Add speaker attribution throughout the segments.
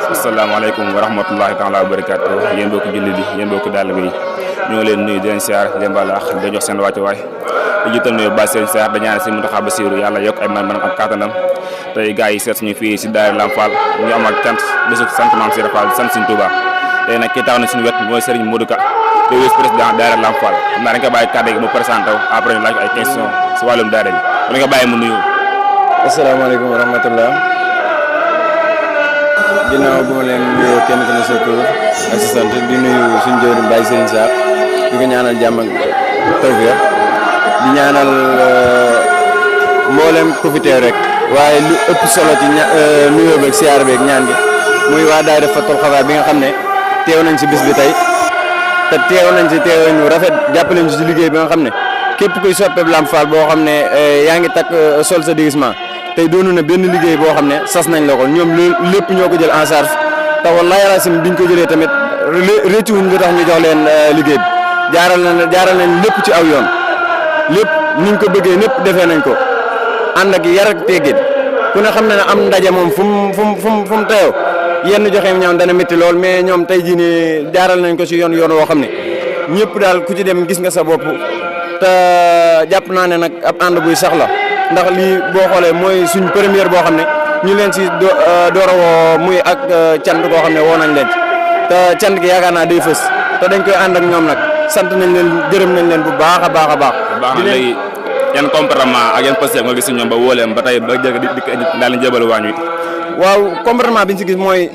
Speaker 1: asalaamaaleykum wa rahmatullahi taala wa barakaatu yéen mbokki jullit yi yéen mbokki taalibe yi ñoo leen nuyu di leen siyaar di leen baal àq di jox seen wàccuwaay di jiital nuyu ba seen siyaar da ñaanal si Muntaxa Basiru yàlla yokk ay man-manam ak kàttanam tey gars yi seet suñu fii si daara Lamp Fall ñu amal cant bésu sant Maam Sëriñ Fall sant Sëriñ Tuubaa tey nag kii taxaw na suñu wet mooy Serigne Modou Ka le vice-président daara Lamp Fall xam naa dañ ko bàyyi kàddu gi mu présenté wu après ñu laaj ko ay question si wàllum daara bi dañ ko bàyyi mu nuyu.
Speaker 2: asalaamaaleykum wa rahmatullah ginnaaw bu ma leen nuyoo kenn ku ne sa tur ak sa sant di nuyu suñu jëwriñ Baye Serigne Sarr di ko ñaanal jàmm ak tawfiq di ñaanal mboolem ku fi teew rek waaye lu ëpp solo ci nuyoo beeg siyaar beeg ñaan gi muy waa daayira Fathul Xafaar bi nga xam ne teew nañ si bis bi tey te teew nañ si teew ñu rafet jàppale ñu si liggéey bi nga xam ne képp kuy soppeeku Lamp Fall boo xam ne yaa ngi takk sol sa déguisement tey doonu na benn liggéey boo xam ne sas nañ la ko ñoom lépp ñoo ko jël en charge te wallahi rasim biñ ko jëlee tamit réccu wuñ lu tax ñu jox leen liggéey bi jaaral nañ lépp ci aw yoon lépp niñ ko bëggee lépp defee nañ ko ànd ak yar ak teggin ku ne xam na ne am ndaje moom fu mu teew yenn joxe ñoom dana métti lool mais ñoom tey jii nii jaaral nañ ko ci yoon woo xam ne ñëpp daal ku ci dem gis nga sa bopp te jàpp naa ne nag ab ànd buy sax la ndax lii boo xoolee mooy suñ première boo xam ne ñu leen si door a woo muy ak cant koo xam ne woo nañ leen te cant gi yaakaar naa day fës te dañ koy ànd ak ñoom nag sant nañ leen gërëm nañ leen bu baax a baax a baax.
Speaker 1: léegi yan comportement ak yan posture nga gis si ñoom ba woo leen ba tey ba jëg di daal di jébal waañ wi.
Speaker 2: waaw comportement bi ñu si gis mooy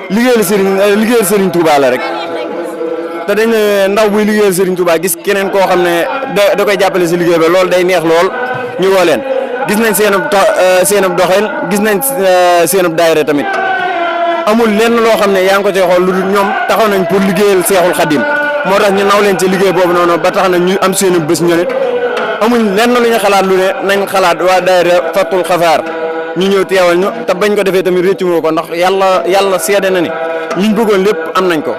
Speaker 2: liggéeyal Serigne Touba la rek te dañ ndaw buy liggéeyal Serigne Touba gis keneen koo xam ne da koy jàppale si liggéey ba loolu day neex lool ñu woo leen gis nañ seenub doxin gis nañ seenub daayira tamit amul lenn loo xam ne yaa ngi ko cee xool lu dul ñoom taxaw nañ pour liggéeyal Seexul Xadim moo tax ñu naw leen ci liggéey boobu noonu ba tax na ñu am seenub bés ñu nit amuñ lenn lu ñu xalaat lu ne nañ xalaat waa daayira Fathul Xafaar ñu ñëw teewal ñu te bañ ko defee tamit réccu moo ko ndax yàlla seede na ni liñ bëggoon lépp am nañ ko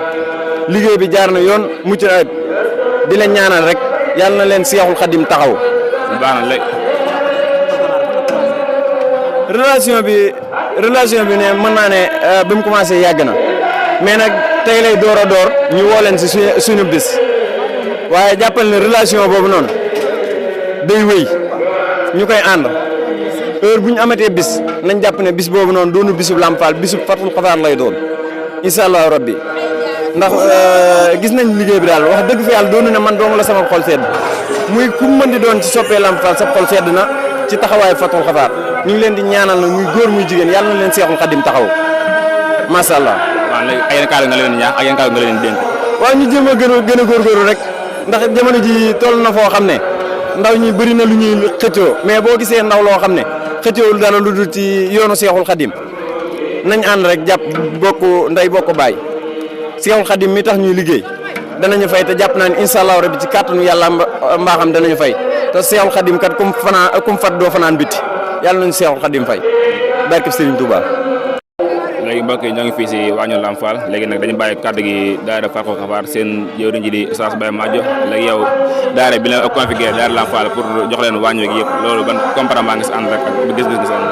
Speaker 2: liggéey bi jaar na yoon mucc na ayib di leen ñaanal rek yàlla na leen Seexul Xadim taxaw.
Speaker 1: baax na léegi.
Speaker 2: relation bi ne mën naa ne bi mu commencé yàgg na mais nag tey lay door a door ñu woo leen si suñu bis waaye jàppal ne relation boobu noonu day wéy ñu koy ànd heure bu ñu amatee bis nañ jàpp ne bis boobu noonu doonu bisub Lamp Fall bisub Fathul Xafaar lay doon incha allahu rabbi ndax gis nañ liggéey bi daal wax dëgg fa yàlla doonu ne man dong la sama xol sedd muy ku mën di doon ci soppee Lamp Fall sa xol sedd na ci taxawaayu Fathul Xafaar ñu ngi leen di ñaanal na muy góor muy jigéen yàlla na leen Seexul Xadim taxaw macha allah.
Speaker 1: waaw léegi ay yenn kàddu nga leen ñaax ak yenn kàddu nga leen dénk.
Speaker 2: waaw ñu jéem a gën a góorgóorlu rek ndax jamono ji toll na foo xam ne ndaw ñi bëri na lu ñuy xëccoo mais boo gisee ndaw loo xam ne xëccoowul dara lu dul ci yoonu Seexul Xadim nañ ànd rek jàpp bokk ndey bokk baay Seexul Xadim mi tax ñuy liggéey danañu fay te jàpp naa ne incha allah rabbi ci kàttanu yàlla mbaaxam danañu fay te Seexul Xadim kat kum fat doo fanaan biti yàlla nañu Seexul Xadim fay barke Serigne Touba.
Speaker 1: léegi mbokk yi ñoo ngi fii si waañu Lamp Fall léegi nag dañu bàyyi kàddu gi daara Fathul Xafaar seen jëwriñ ji di Oustaz Baye Madio léegi yow daara bi la configué daara Lamp Fall pour jox leen waañ wi yëpp loolu ban comportement nga si ànd rek ak gis-gis nga si ànd.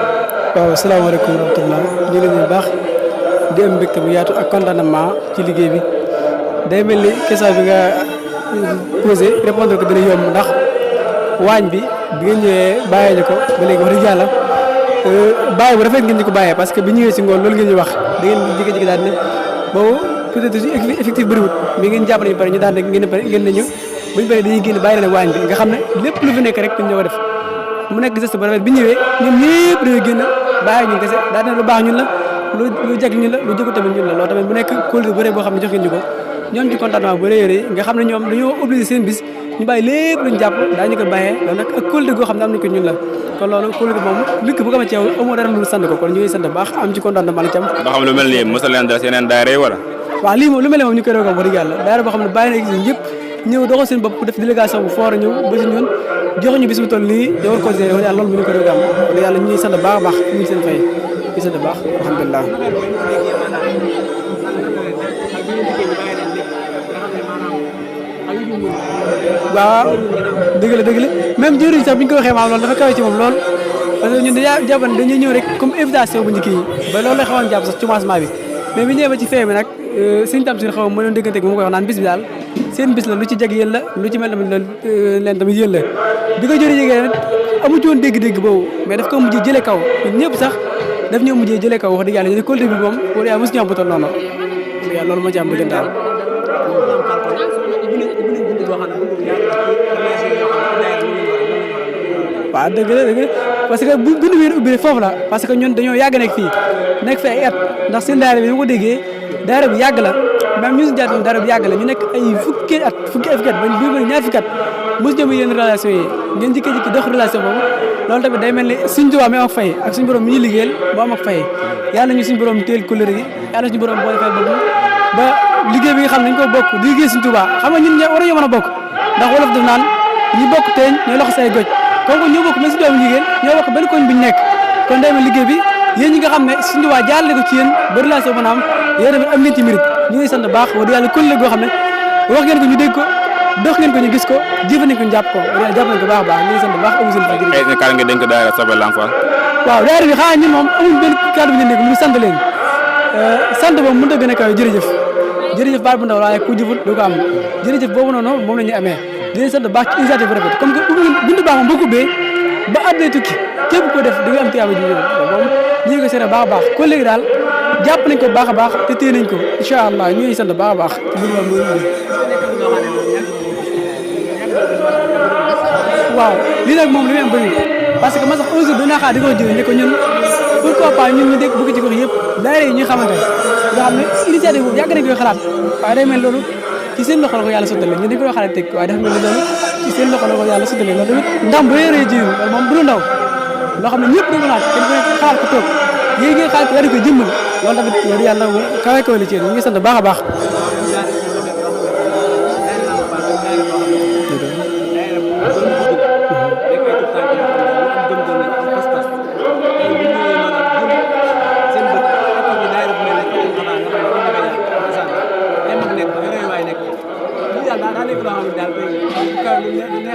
Speaker 3: waaw asalaamaaleykum wa rahmatulah ñu ngi leen bu baax di am mbégte bu yaatu ak contentement ci liggéey bi day mel ni question bi nga posé répondre ko dina yomb ndax waañ bi nga ñëwee bàyyee ñu ko ba léegi wax dëgg yàlla bàyyi bu rafet ngeen ñu ko bàyyee parce que bi ñëwee si ngoon loolu ngeen ñu wax da ngeen jékki-jékki daal ne boobu peut-être effectif bëriwut mais ngeen jàpp nañu pare ñu daan rek ngeen nañu buñu paree dañuy génn bàyyi leen waañ bi nga xam ne lépp lu fi nekk rek ñu ñëw ko def mu nekk geste bu rafet bi ñëwee ñoom ñëpp dañoo génn bàyyi ñu kese daa ne lu baax ñun la lu jag ñun la lu jëkku tamit ñun la loolu tamit bu nekk kóolute bu rëy boo xam ne jox ngeen ñu ko ñoom ci contentement bu rëy rëy nga xam ne ñoom dañoo obligé seen bis ñu bàyyi lépp luñ jàpp daañu ko bàyyee loolu nag ak kóolute goo xam ne am nañ ko ñun la kon loolu kóolute moom likk bu ko ma ci yow amoo dara lu sant ko kon ñu ngi sant baax am ci contentement cam
Speaker 1: ba xam lu mel nii mosal leen dara yeneen daayira wala
Speaker 3: waaw lii moom lu mel ne moom ñu koy roogam wax dëgg yàlla daayira boo xam ne bàyyi na gis ñëpp ñëw doxal seen bopp def délégation bu fort a ñëw ba si ñun jox ñu bis bu toll nii da war ko gérer wax yàlla loolu mu ñu koy roogam wax dëgg yàlla ñu ngi sant baax a baax ñu ngi seen fay ñu sant baax alhamdulilah waaw dëgg la même jëriñ sax bi ñu ko waxee maam loolu dafa kawe ci moom lool parce que ñun dañuy jàpp ne dañuy ñëw rek comme invitation bu njëkk yi ba loolu la xawoon jàpp sax ci commencement bi mais bi ñëwee ba ci fee bi nag sëñ Tamsir xaw ma doon déggante ak moom koy wax naan bis bi daal seen bis la lu ci jag yéen la lu ci mel tamit leen tamit yéen la bi ko jëri jegee nag amu ci woon dégg-dégg boobu mais daf ko mujjee jëlee kaw ñun ñëpp sax daf ñoo mujjee jëlee kaw wax dëgg yàlla ñu collectif bi moom war yaa mosu ñu am bu toll noonu yàlla loolu moo ci am bëgg daal waaw dëgg la parce que bu ñu wéer ubbi foofu la parce que ñun dañoo yàgg nekk fii nekk fi ay at ndax seen daara bi ni ma ko déggee daara bi yàgg la même ñu si jaat daara bi yàgg la ñu nekk ay fukki at ba ñaar fukki at mos jëm yéen relation yi ngeen jikki-jikki dox relation boobu loolu tamit day mel ni suñ tubaab mi am ak fay ak suñu borom mi ñu liggéeyal moo am ak fay yàlla ñu suñu borom teel couleur yi yàlla suñu borom boole fay boobu ba liggéey bi nga xam ne dañ ko bokk di liggéey suñu tubaab xam nga ñun war nañoo mën a bokk ndax wolof daf naan ñi bokk teeñ ñooy loxo say goj kooku ñoo bokk mais si doomu jigéen ñoo bokk benn koñ bi ñu nekk kon day mel liggéey bi yéen ñi nga xam ne suñu tubaab jaarale ko ci yéen ba relation mën a am yéen tamit am ngeen ci mérite ñu ngi sant baax wax dëgg yàlla kulle goo xam ne wax ngeen ko ñu dégg ko dox ngeen ko ñu gis ko jëfe nañ ko ñu jàpp ko jàpp nañ ko baax a baax ñu ngi sant baax amu seen fa
Speaker 1: ay kàddu nga dénk daara Sabadoul l'Enfant
Speaker 3: waaw daara bi xanaa ñun moom amuñ benn kàddu bi ñu dénk lu sant leen sant boobu mënut a gën a kaw jërëjëf baat bu ndaw waaye ku jëfut du ko am jërëjëf boobu noonu moom la ñuy amee di leen sant baax ci initiative bu rafet comme que buntu baax moom boo ko ubbee ba àdduna tukki képp ko def di nga am tiyaaba ji moom ñu ngi ko seere baax a baax kon léegi daal jàpp nañ ko baax a baax te téye nañ ko incha allah ñu ngi sant baax a baax waaw lii nag moom li muy am bëri parce que man sax un jour dinaa xaar di ko jëriñ ne ko ñun pourquoi pas ñun ñu dégg bëgg ci gox yëpp daara yi ñuy xamante nga xam ne initiative boobu yàgg nañ koy xalaat waaye day mel loolu ci seen loxo la ko yàlla sottale ñun dañ koy xalaat teg waaye dafa mel ni loolu ci seen loxo la ko yàlla sottale loolu tamit ndam bu réeree ci loolu moom du lu ndaw loo xam ne ñëpp dañ ko xalaat kenn ku nekk xalaat ko toog yéen ngeen xalaat ko yaa di ko jëmmal loolu tamit loolu yàlla kawe kawe la ci yéen ñu ngi sant baax a baax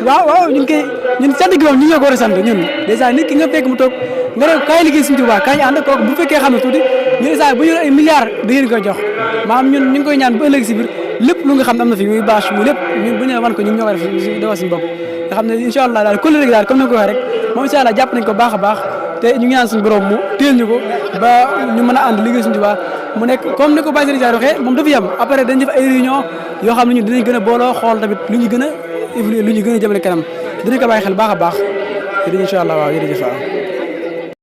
Speaker 3: waaw ñun sant gi moom ñu ñoo ko war a sant ñun dèjà nit ki nga fekk mu toog nga ne kaay liggéey suñu Tuubaa kaay ànd kooku bu fekkee xam ne tuuti ñu dèjà bu ñu ay milliards da ngeen koy jox maanaam ñun ñu ngi koy ñaan ba ëllëg si biir lépp lu nga xam ne am na fi muy bâche mu lépp ñun bu ñu wan ko ñun ñoo ko def defal suñu bopp nga xam ne incha allah daal kulle rek daal comme ni nga ko waxee rek moom incha allah jàpp nañ ko baax a baax te ñu ngi ñaan suñu borom mu téel ñu ko ba ñu mën a ànd liggéey suñu Tuubaa mu nekk comme ni ko Baye Serigne Diar waxee moom dafa yem après dañ def ay réunion yoo xam ne ñun dinañ gën a booloo xool tamit lu ñu gën a évoluer lu ñu gën a jëmale kanam dinañ ko bàyyi xel baax a baax te incha allah waaw jërëjëf waaw